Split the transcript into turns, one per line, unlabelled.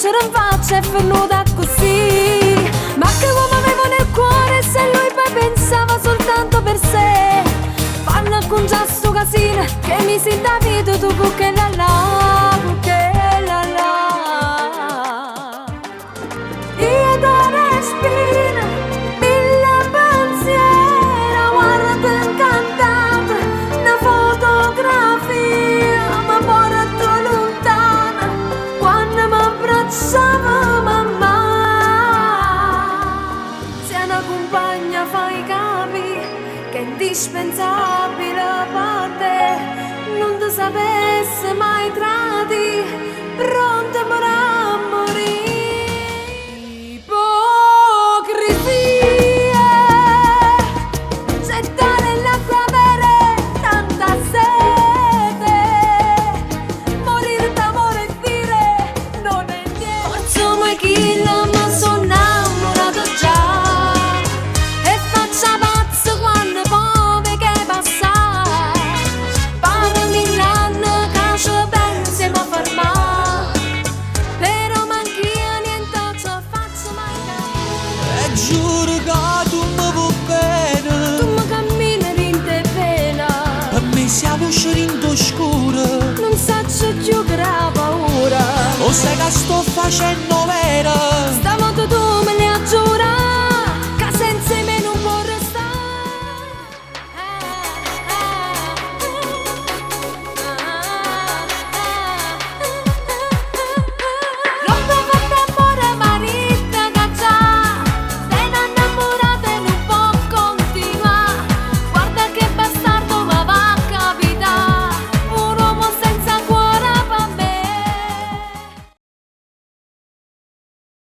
dicere in faccia è venuta così. Ma che uomo avevo nel cuore se lui poi pensava soltanto per sé? Fanno con già sto casino che mi si vita tu con che la la, con che la la. Io te respiro, mille pensieri, guarda incantata, una fotografia, mi porto lontana, quando mi abbracciava mamma. Se una compagna fai capire che è indispensabile per te, non ti sapesse mai tradire, pronta per morire. Ipocrisia, gettare l'acqua avere tanta sete, morire d'amore e dire non è niente. Forse mai chi mi sono innamorato già e faccia pazzo quando poi che passa. Pare mill'anni che ci pensiamo a fermare, però manch'io niente ci faccio mai.
E giuro che tu mi vuoi bene.
Tu mi cammini in te pena.
Per me siamo usciti in scuro.
Non saccio più che la paura.
O sai che sto facendo.